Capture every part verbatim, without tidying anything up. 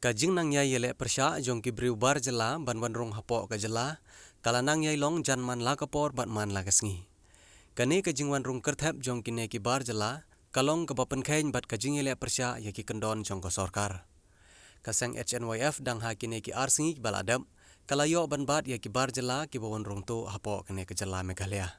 Ka jingnang ïai ïaleh pyrshah jong ki briew bar jylla ban wan rung hapoh ka jylla ka la nang ïai long jan man la ka por bad man la ka sngi. Kane ka jingwan rung kyrthep jong kine ki bar jylla ka long kaba pynkheiñ bad ka jingïaleh pyrshah ïa ki kyndon jong ka sorkar. Ka seng H N Y F dang ha kine ki ar sngi kiba la dep ka la ïoh ban bat ïa ki bar jylla kiba wan rung tuh hapoh kane ka jylla Meghalaya.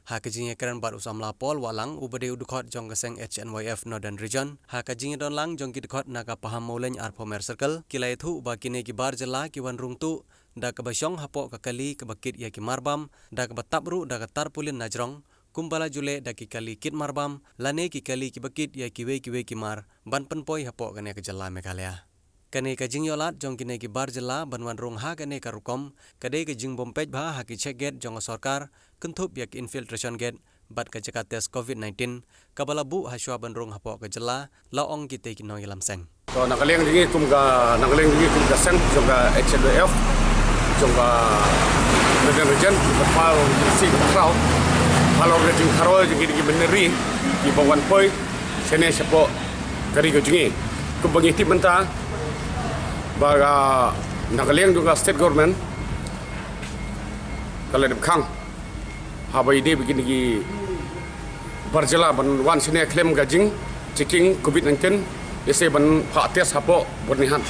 Ha ka jingïakren bad u samla Paul Wahlang uba dei u dkhot jong ka seng H N Y F Northern Region ha ka jingïadon lang jong ki dkhot na ka Paham Mawlein Arphew Mer Circle ki la ïathuh ba kine ki bar jylla ki wan rung tuh da kaba shong hapoh ka kali kaba kit ïa ki marbam da kaba tap ruh da ka tarpaulin na jrong, kumba la ju leh da ki kali kit marbam lane ki kali kiba kit ïa kiwei kiwei ki mar ban pynpoi hapoh kane ka jylla Meghalaya. Kane ka jingïohlad jong kine ki bar jylla ban wan rung ha kane ka rukom ka dei ka jingbym peit bha ha ki check gate jong ka sorkar, kynthup ïa ka infiltration gate bad ka jaka test covid nineteen kaba la buh ha shuwa ban rung hapoh ka jylla, la ong kitei ki nongïalam seng. To, na ka liang jong ngi kum ka, na ka liang jong ngi kum ka seng jong ka H N Y F jong ka Northern Region, ka pal si ka kraw halor ka jingkharoi jong ki, ki bynriew kiba wan poi shane shapoh ka ri ka jong ngi. Kumba ngi tip mynta ba ka, na ka liang jong ka state government ka la dep khang haba ïadei bad kine ki bar jylla ban wan shane khlem ka jingchecking covid nineteen, ïa se ban phah test hapoh Byrnihat.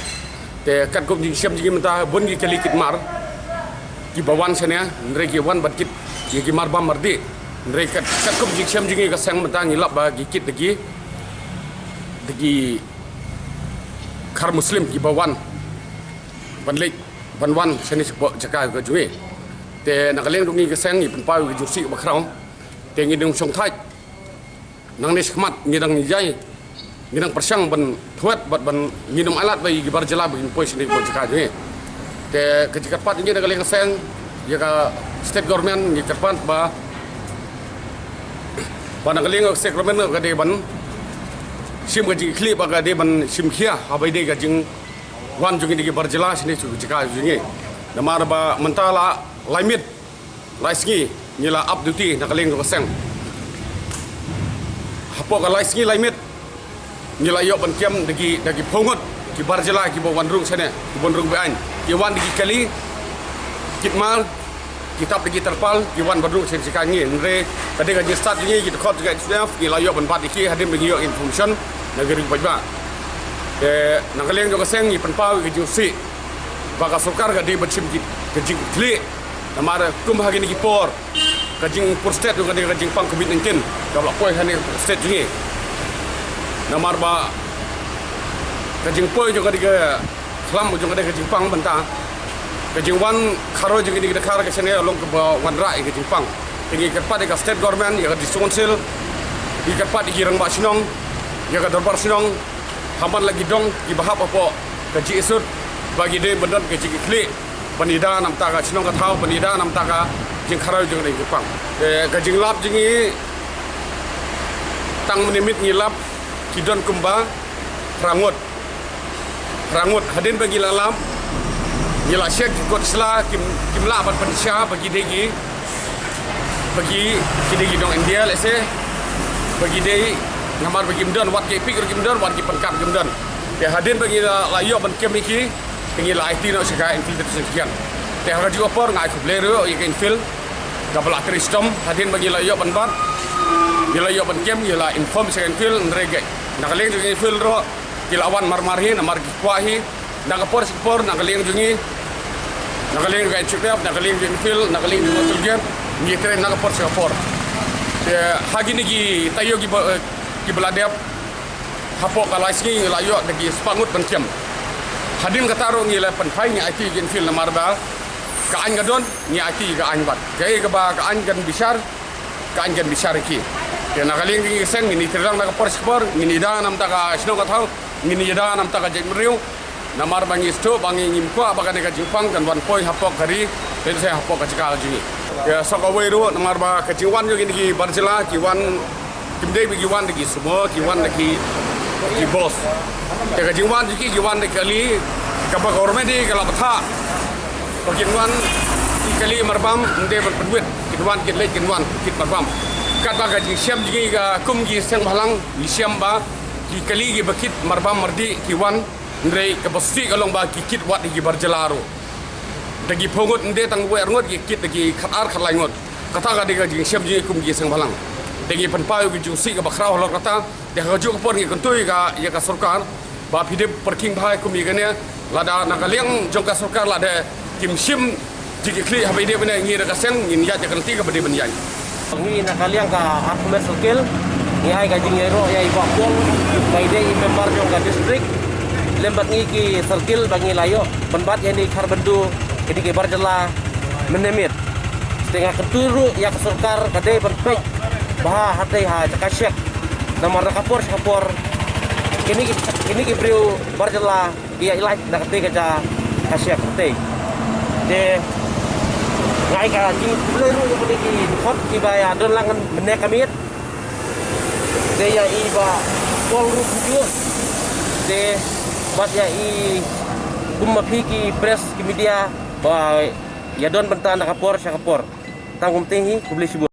Te katkum jingshem jong ngi mynta bun ki kali kit mar kiba wan shane, hynrei ki wan bad kit ïa ki marbam mardih. Hynrei kat, katkum jingshem jong ngi ka seng mynta ngi lap ba ki kit da ki, da ki khar Muslim kiba wan ban leit ban wan shane shapoh jaka ka jong ngi. Te na ka liang jong ngi ka seng ngi pynpaw ïa ka jingïasih kaba khraw. Te ngi dang shongthait. Nangne shakhmat ngi dang ïai, ngi dang pyrshang ban thwet bad ban, ngim ailad ba ïa ki bar jylla ba kin poi shane shapoh jaka jong ngi. Te ka jingkyrpad ngi na ka liang ka seng ïa ka state government, ngi kyrpad ba, ba na ka liang ka state government ka dei ban shim ka jingkhlieh bad ka dei ban shim khia haba ïadei ka jing wan jong kine ki bar jylla shane sha ka jaka jong ngi. Namar ba mynta la lai miet lai sngi ngi la ap duty na ka liang jong ka seng. Hapoh ka lai sngi lai miet ngi la ïoh ban kem da ki, da ki phew ngut ki bar jylla kiba wan rung shane, kiba wan rung be-aiñ, ki wan da ki kali kit mar, ki tap da ki tarpal, ki wan ban rung shane sha ka ngi. Hynrei ka dei ka jingstad jong ngi, ki dkhot jong ka H N Y F, ngi la ïoh ban bat ïa ki hadien ba ngi ïoh information na ka ri paidbah. Te na ka liang jong ka seng ngi pynpaw ïa ka jingïasih ba ka sorkar ka dei ban shim ki, ka jingkhlieh. Namar kum ha kine ki por ka jingpur stet jong kane ka jingpang covid nineteen ka la poi ha kane ka stet jong ngi. Namar ba ka jingpoi jong kane ka khlam jong kane ka jingpang mynta, ka jingwan kharoi jong kine ki dkhar ka shane long kaba wanrah ïa ka jingpang. Te ngi kyrpad ïa ka state government, ïa ka district council, ngi kyrpad ïa ki rangbah shnong, ïa ka dorbar shnong, ha man la ki dong kiba hap hapoh ka jingïasut ba ki dei ban don ka jingkhlieh ban ïada namar ka shnong ka thaw, ban ïada namar ka jingkharoi jong kane ka jingpang. Te ka jinglap jong ngi tang mynne miet ngi lap ki don kumba phra ngut. Phra ngut, hadien ba ngi la lap, ngi la check ki kot sla, kim, kim lah ban pynshai ba ki dei ki, ba ki, ki dei ki nong India lehse, ba ki dei, namar ba kim don, wat ki pick ruh kim don, wat ki pangkat kim don. Te hadien ba ngi la, la ïoh ban kem ïa ki, te ngi la aiti noh sha ka infiltration camp. Te ha kajuh ka por nga ai khublei ruh ïa ka infil kaba la trei shitom, hadien ba ngi la ïoh ban bat, ngi la ïoh ban kem, ngi la inform sha ka infil, hynrei na ka liang jong ka infil ruh ki la wan marmar hi, namar ki kwah hi na ka por sha ka por, na ka liang jong ngi, na ka liang jong ka H N Y F, na ka liang jong ka infil, na ka liang jong ka soldier, ngi trei na ka por sha ka por. Te ha kine ki taïew kiba, kiba la dep, hapoh ka lai sngi ngi la ïoh da ki spah ngut ban kem. Hadien kata ruh ngi la pynphai, ngi aiti ïa ka infil namar ba ka aiñ ka don, ngi aiti ïa ka aiñ bad kaei kaba ka aiñ kan bishar, ka aiñ kan bishar ïa ki. Te na ka liang jong ngi ka seng ngin ïatrei lang na ka por sha ka por, ngin ïada namar ka shnong ka thaw, ngin ïada namar ka jaitbynriew. Namar ba ngi sngewthuh ba ngi, ngim kwah ba kane ka jingpang kan wan poi hapoh ka ri, te sa hapoh ka jaka ka jong ngi. Ïa, sa kawei ruh namar ba ka jingwan jong kine ki bar jylla ki wan, kim dei ba ki wan da ki sumo, ki wan da ki, ki bus. Te ka jingwan jong ki, ki wan da ki kali kaba ka government ka la bthah ba kin wan ki kali marbam, ym dei ban pynwit, kin wan, kin leit, kin wan kit marbam. Katba ka jingshem jong ngi ka kum ki seng bhalang, ngi shem ba ki kali kiba kit marbam mardih ki wan Hynrei kaba sdih ka long ba ki kit wat ïa ki bar jylla ruh. Da ki phew ngut, ym dei tang wei ar ngut ki kit, da ki khat ar khat lai ngut. Kata ka dei ka jingshem jong ngi kum ki seng bhalang. Te ngi pynpaw ïa ka jingsuk kaba khraw halor kata. Te ha kajuh ka por ngi kyntu ïa ka, ïa ka sorkar ba phi dei pyrkhing bha kum ïa kane, lada na ka liang jong ka sorkar lada kim shim jingkitkhlieh ha ba ïadei bad ngi, da ka seng ngin ïaid ïa ka lynti kaba dei ban ïaid. Ngi na ka liang ka Armed Circle ngi ai ka jingïaroh ïa i Bah Paul, ba i dei i member jong ka district, lem bad ngi ki circle ba ngi la ïoh pynbat ïa kine ki kharbyndu, kine ki bar jylla mynne miet. Te nga kyntu ruh ïa ka sorkar ka dei ban peit bha hangtei ha jaka shek. Namar na ka por sha ka por kine ki, kine ki briew bar jylla ki ïaid lait na katei ka jaka shek katei. Te nga ai ka jingkhublei ruh ïa kine ki dkhot kiba ïa don lang mynne ka miet. Te ïa i Bah Paul ruh kumjuh. Te bad ïa i kum ma phi ki press ki media ba ïa don bynta na ka por sha ka por. Tang kumtei hi, khublei shibun.